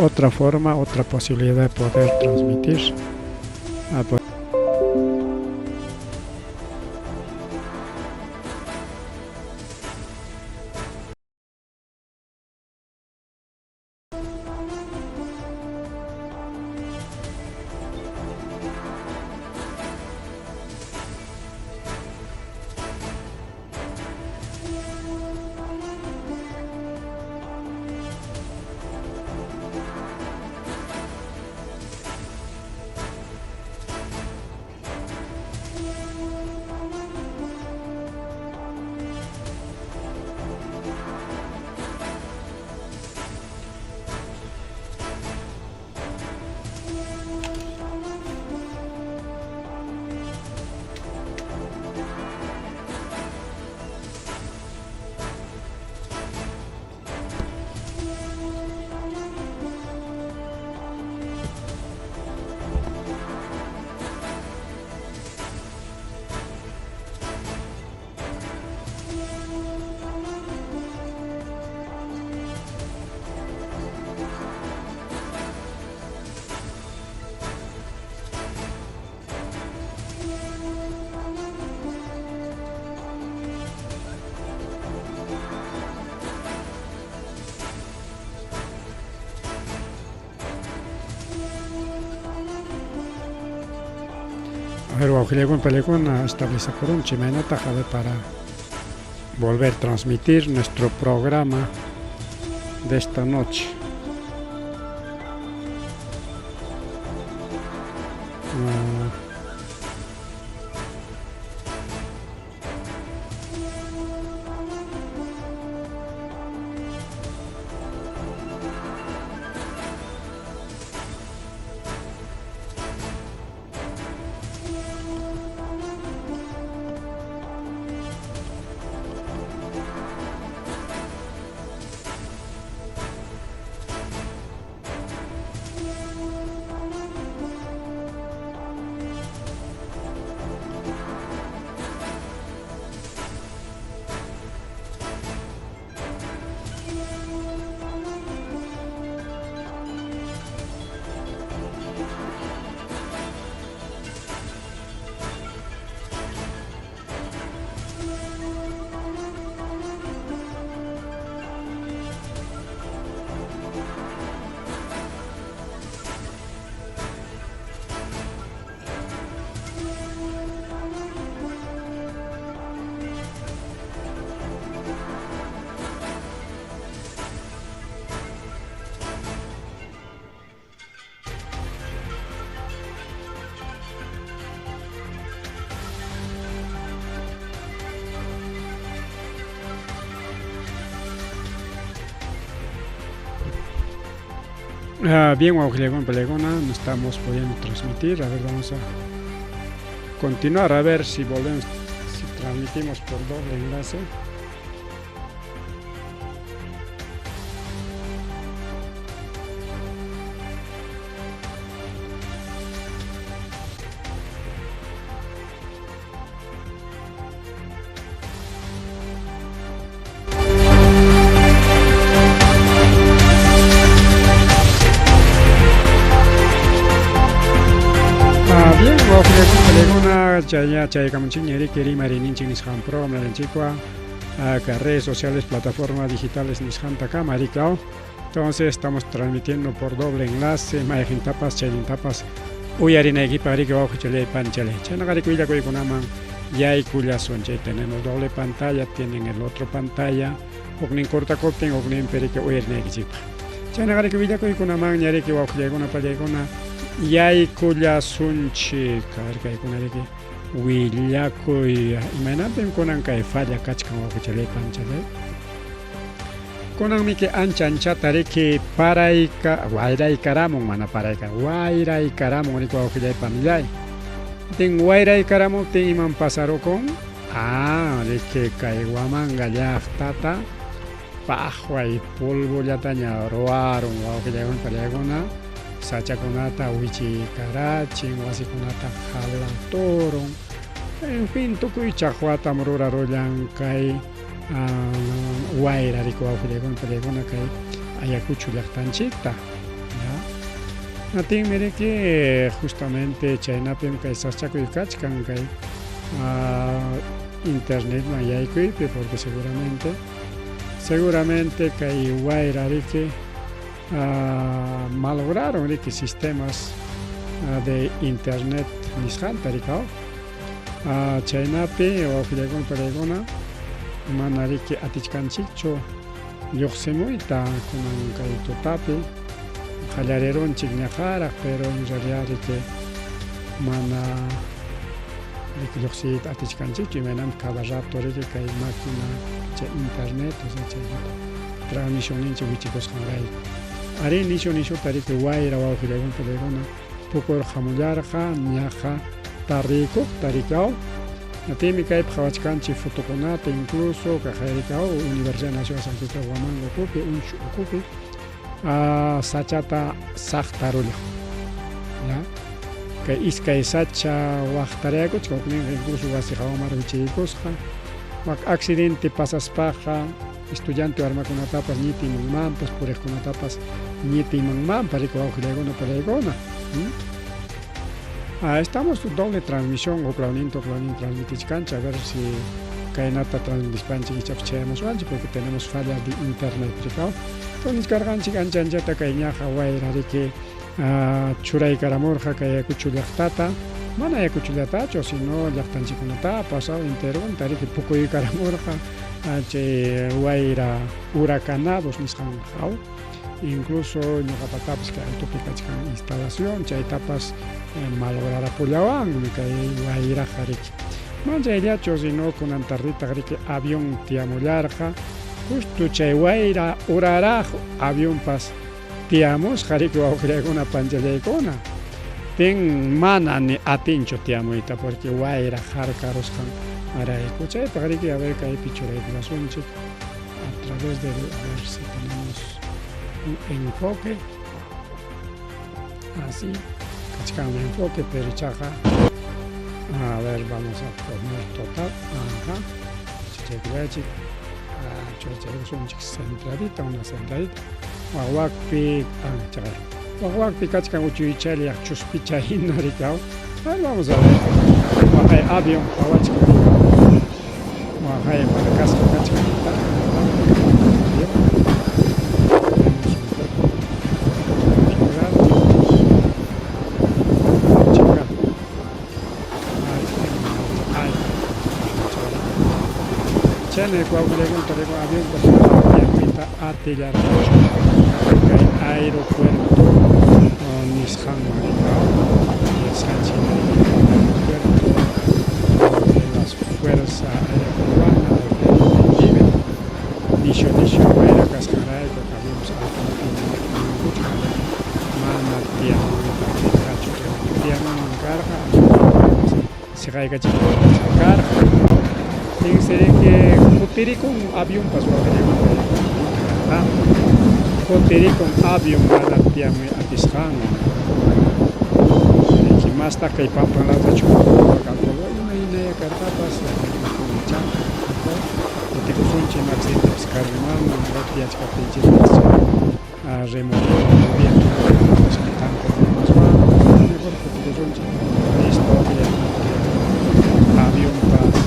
Otra forma, otra posibilidad de poder transmitir. A ver, wawqillaykuna payllaykuna establezakurunchik imaynataq a ver para volver a transmitir nuestro programa de esta noche. Ah, bien, wawqillaykuna no estamos pudiendo transmitir. A ver, vamos a continuar a ver si volvemos, si transmitimos por doble enlace. Ah, bien, wawqillaykuna chaya chayakamunchikña riki rimariyninchik nisqan programa ninchikwan acá redes sociales, plataformas digitales nisqantakama riki Entonces estamos transmitiendo por doble enlace, mayqintapas chaynintapas uyarinaykipaq riki wawqichalay panichalay. Chaynaqa riki willakuykunaman yaykullasun. Chay tenemos doble pantalla, tienen el otro pantalla, huknin cortakuptin, hukninpi riki uyarinaykichikpaq. Chaynaqa riki willakuykunamanña riki wawqillaykuna pallaykuna yaykullasunchik. A ver kaykuna riki willakuy imaynanpim kunan kay falla kachkan wawqichalay panichalay. Kunanmiki ancha anchata riki parayka wayraykaramun mana parayka wayraykaramun riki wawqillay panillay. Tin wayraykaramuptin iman pasarukun? Ah, riki kay Huamanga llaqtata paqway polvollataña ruwarun wawqillaykuna pallaykuna sachakunata wichiykarachin wasikunata halaturun en fin tukuy chaqwatam rurarullan kay wayra rikuwawqillaykuna pallaykuna kay Ayacucho llaqtanchikta. Natinmi riki justamente chaynapim kay sachakuy kachkan kay internetman yaykuypi porque seguramente seguramente kay wayra riki malograron riki sistemas de internet nisqanta rikaw chaynapi wawqillaykuna panaykuna mana riki atichkanchikchu lluqsimuyta kunan kay tutapi qallarirunchik ñaqaraq pero en realidad riki mana riki lluqsiyta atichkanchikchu imaynam cada rato riki kay máquina chay internet o sea chay transmisionninchik wichikusqanrayku. Arí nishu nishuta riki wayra wawqillaykuna panaykuna pukurqamullarqa ñaqa tarriykuqta rikaw. Natimi kaypi qhawachkanchik fotokunata incluso kaqayrikaw Universidad Nacional San Cristóbal Huamanga ukupi unchu ukupi sachata saqtarullan ya kay iskay sacha waqtarayakuchkan hukninqa incluso wasi hawaman wichiykusqa wak accidente pasaspaqa estudiante warmakunatapas ñitimanmanpas puriqkunatapas ñitimanmanpas riki wawqillaykuna panaykuna. Estamos doble transmisión huklawninta huklawninta transmitichkanchik a ver si kaynata transmitispanchik ichapas chayamuswanchik porque tenemos falla de internet rikaw. Entonces nichkarqanchik ancha anchata kay ñaqa wayra riki churaykaramurqa kay Ayacucho llaqtata mana Ayacucho llaqtachu sino llaqtanchikkunatapas enteronta riki pukuykaramurqa chay wayra huracanados nisqan haw incluso ñuqapatapas kay altopi kachkan instalación chaytapas malograrapullawanmi kay wayraqa riki mana chayllachu sino kunan tardetaq riki avión tiyamullarqa justo chay wayra uraraq avionpas tiyamusqa riki wawqillaykuna panchallaykuna tin mana ni atinchu tiyamuyta porque wayra harkarusqan rayku chaypaq riki a ver kaypi churaykullasunchik a través de a ver si tenemos un enfoque así kachkanmi enfoque pero ichaqa a ver vamos a poner total ajá chaykullaychik churaykusunchik centradita una centradita wawakpi chaqay wawakpi kachkan uchuychallaq chuspicha hina rikaw. A ver, vamos a ver waqay avión pawachkan waqay marcasqa kachkan avión. Tenemos un poco configurar checar ay chayna wawqillaykuna avionpas tiyamuyta atillarqachu kay aeropuerto nisqanman rikaw yachasqanchik aeropuerto de las Fuerza Aérea Peruana de Mendive nishu nishu wayra kasqanrayku avionpas altopi mana tiyamuyta atirqachu tiyamunman karqa siqaykachikun karqa tinsi riki kutirikun avionpas wawqillaykuna kutirikun avión mana tiyamuy atisqanwan riki mastaq kay pampan lawtachu imaynaya karqapas kutikusunchik ima accidentepis karunman tiyachkaptinchikpas remolino viento mejor kutikusunchik listo avionpas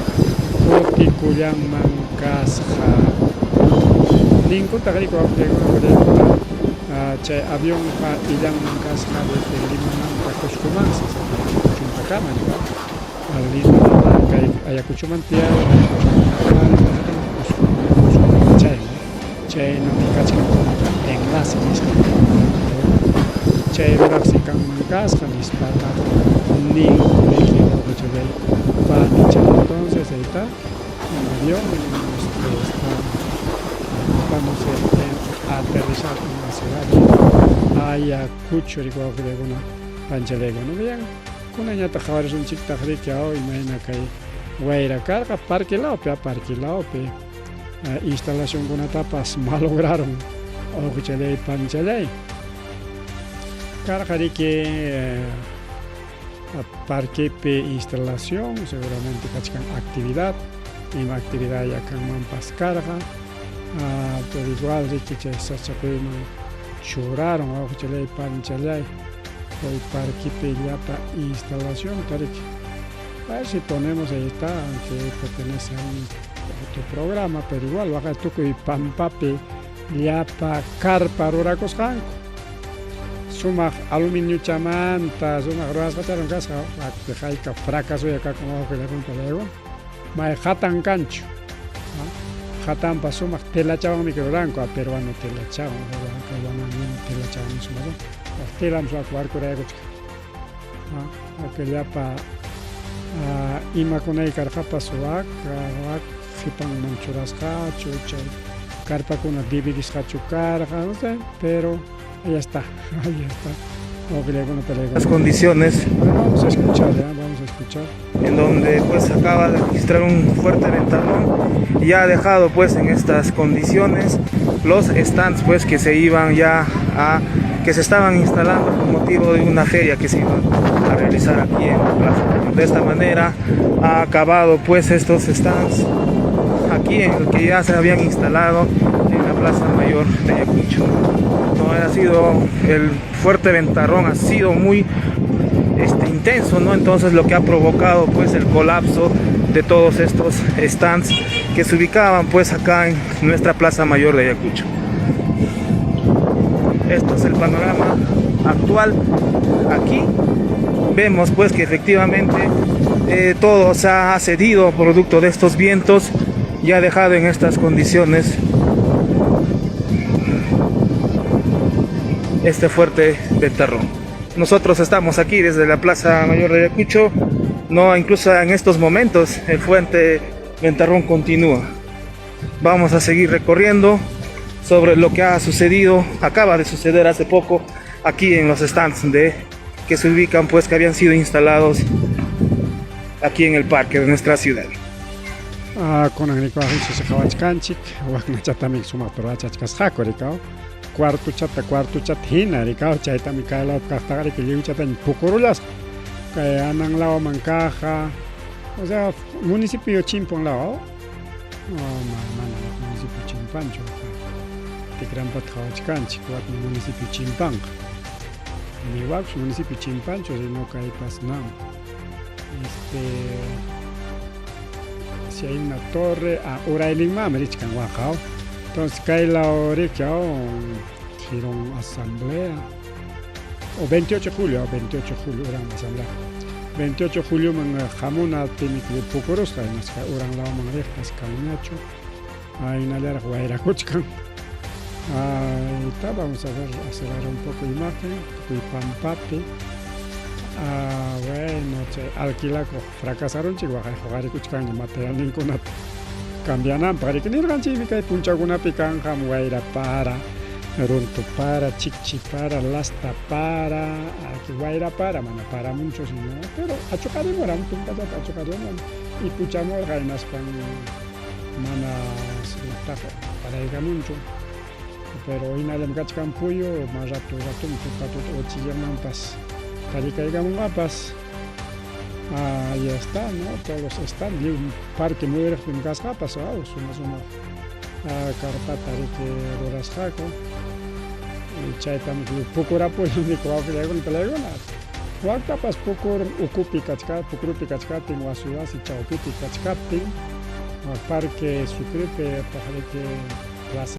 kutikullanman kasqa ninkutaq riki wawqillaykuna chay avionqa illanman kasqa desde Limamanta Cuscomansi chuntakama Lima kay Ayacuchoman tiyarun Ayacuchomanta Cuscokama chayman chaynami kachkan enlace nisqa chay ruraqsi kanman kasqa nispataq ninku riki wawqichallay panichay. Entonces ahí está un avión está ocupándose en aterrizar en la ciudad de Ayacucho riki wawqillaykuna panchallaykuna. Bien, kunañataq qhawarisunchiktaq riki imayna kay wayra karqa parque lawpi parque lawpi instalacionkunatapas malograron wawqichallay panchallay karqa riki parquepi instalación seguramente kachkan actividad ima actividad ya kanmanpas karqa pero igual riki chay sachakuyman churaron wawqichallay panchallay. Kay parquepi llapa instalación riki. A ver si ponemos, ahí está, aunque pertenece a un otro programa, pero igual waqay tukuy pampapi llapa carpa rurakusqanku. Sumaq aluminio chamanta, sumaq rurasqacharum kasqa, waqpi hayka fracasoya kakun wawqillakunta laywan. May hatan kanchu. Hatanpa sumaq telachawanmi ruranku, a peruano telachawan, kay telachawan sumaq. Telam sumaq warkuraykuchka. Aquellapa imakunay karqapas wak wak qipanman churasqachu, chay carpakuna dividisqachu karqa, no sé, pero ahí está, ahí está. Las condiciones. Bueno, vamos a escuchar, ya, vamos a escuchar. En donde pues acaba de registrar un fuerte ventarrón y ha dejado pues en estas condiciones los stands pues que se iban ya a que se estaban instalando con motivo de una feria que se iba a realizar aquí en la plaza. De esta manera ha acabado pues estos stands aquí en el que ya se habían instalado en la Plaza Mayor de Ayacucho. No ha sido el fuerte ventarrón, ha sido muy intenso, ¿no? Entonces lo que ha provocado pues el colapso de todos estos stands que se ubicaban pues acá en nuestra Plaza Mayor de Ayacucho. Esto es el panorama actual. Aquí vemos pues que efectivamente todo se ha cedido producto de estos vientos y ha dejado en estas condiciones este fuerte ventarrón. Nosotros estamos aquí desde la Plaza Mayor de Ayacucho. No, incluso en estos momentos el fuerte ventarrón continúa. Vamos a seguir recorriendo sobre lo que ha sucedido, acaba de suceder hace poco aquí en los stands de que se ubican pues que habían sido instalados aquí en el parque de nuestra ciudad. Kunan rikuwaqninchik qhawachkanchik, waknachatami sumaq rurachachkasqaku rikaw. Cuartuchata cuartuchata hina rikaw, chaytami kay lawpi kaqtaqa riki lliwchataña pukurullasqa. Kay anan lawman kaqqa, o sea, municipio Chimpan law, mana municipio Chimpanchu, Tikrampata qhawachkanchik, wakmi municipio Chimpanqa. Ni wakchu municipio Chimpanchu, sino kaypas nam. Si hay una torre, urayninmanmi richkan waqaw. Entonces kay law riki Girón asamblea o 28 de julio, 28 de julio uran asamblea. 28 de julio man hamuna timik pukurusqa hinasqa uran lawman riqpas kanñachu. Aynallaraq wayrakuchkan. Ahí está, vamos a ver, acelerar un poco imagen, tukuy pampapi. Bueno, chay alquilakuq fracasaronchik waqay huqarikuchkanña materialninkunata cambiananpaq riki nirqanchikmi kay punchawkunapi kanqam wayra para, runtu para, chikchi para, lasta para, aquí wayra para, mana paramunchu sino, pero achuqarimuram, tumpallata achuqarimuram y puchamurqa hinaspan mana sumaqtaqa paraykamunchu. Pero hinallam kachkan puyu, ma rato ratum tuta tuta uchillamanpas tarikaykamunqapas. Ahí está, ¿no? Todos los están, lliw parque muyuriqpim kasqapas, suma sumaq carpata riki rurasqaku. Y chaytam pukurapullam niku wawqillaykuna palaykuna. Waktapas pukur ukupi kachka, pukurupi kachkaptin, wasi wasi chawpipi kachkaptin, parque Sucrepi riki plaza